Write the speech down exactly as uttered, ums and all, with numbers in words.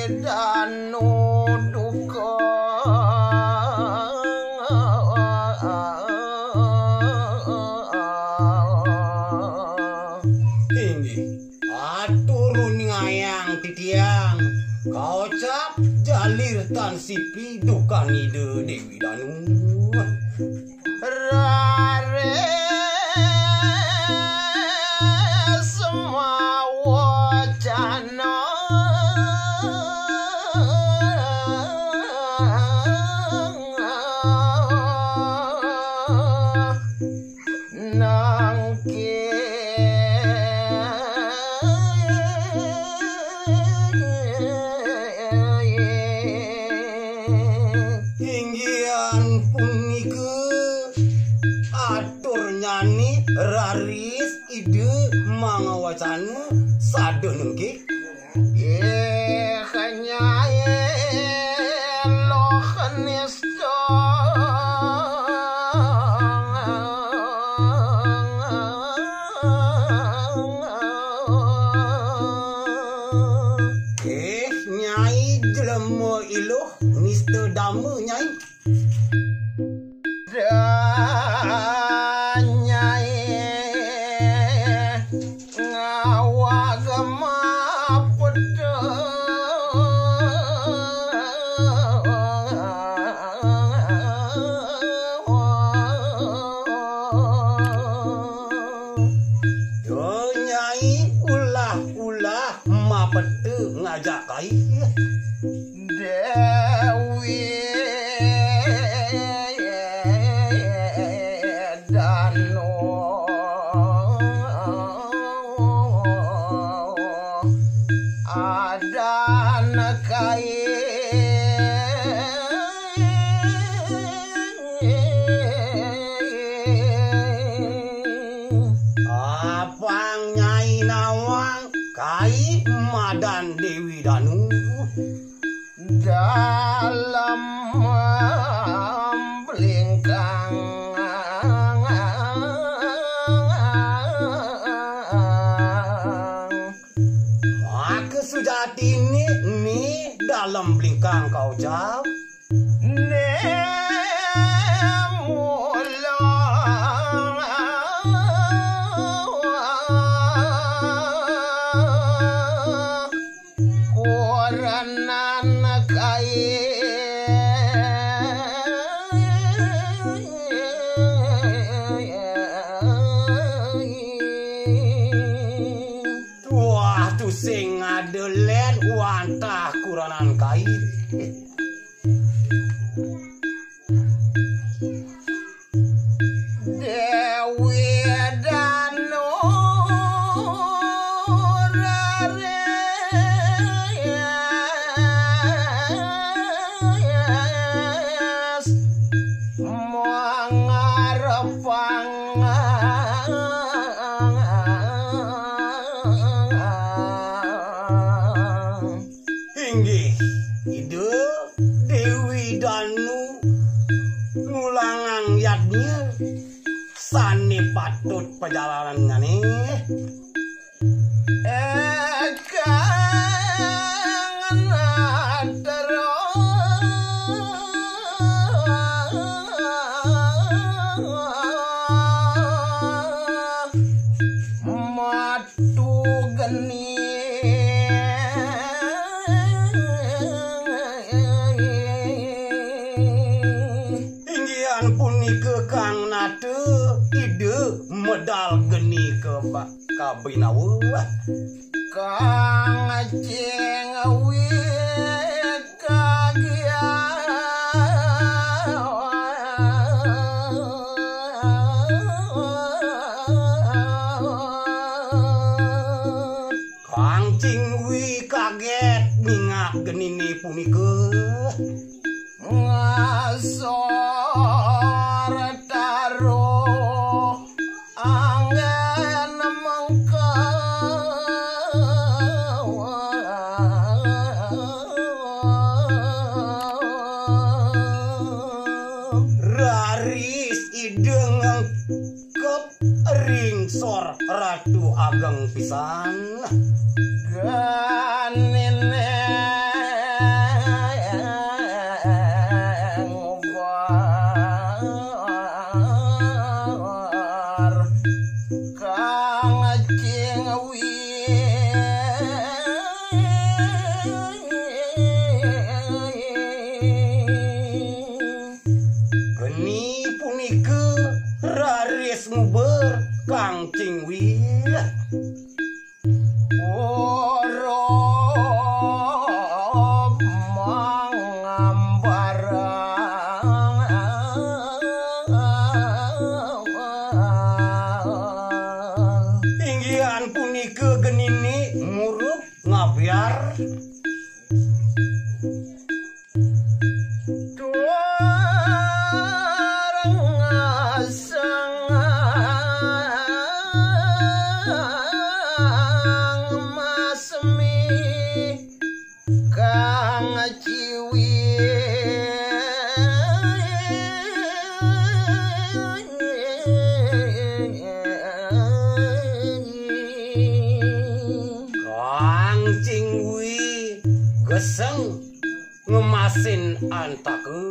Danu duka. Inggih, atur uningayang titiang, kocap jalir tan sipi dukan Ida Dewi Danu. Raris mawacana. Nangke. Inggihan punika atur nyai raris Ida mangawacana sada nengkih. Ih, nyai loh nista. Ih, nyai jelema iluh nista dama, nyai. Danyai ngawag mapeda. Danyai ulah-ulah mapeda ngajak kai. Dewi Danu adan kai. Apang nyai nawang kai madan Dewi Danu. Dalem blingkang. Maka sujatine ni dalem blingkang kaucap. Ne mula. Koranan kai. Tuah tusing ada len wantah koranan kai. Dewi Danu raris mangarepang. Inggih, Ida Dewi Danu ngulangang yadnya sane patut pajalanane. Ekang natera mat tu geni. Inggihan punika kang nata Ida medal geni ka ba-, kabinawa. Kang cing wit kagian. Kang Cingwi kaget ningak genine punika. Ngasor taruh anggen mengkawang. Raris Ida ngengkep ring sor Ratu Ageng pisan. Ganine Cingwi. Ora mangambarang. Inggihan punika genini murup ngabyar. Tuar ngasang masmi kang ciwi. Kang Cingwi geseng ngemasin antaka.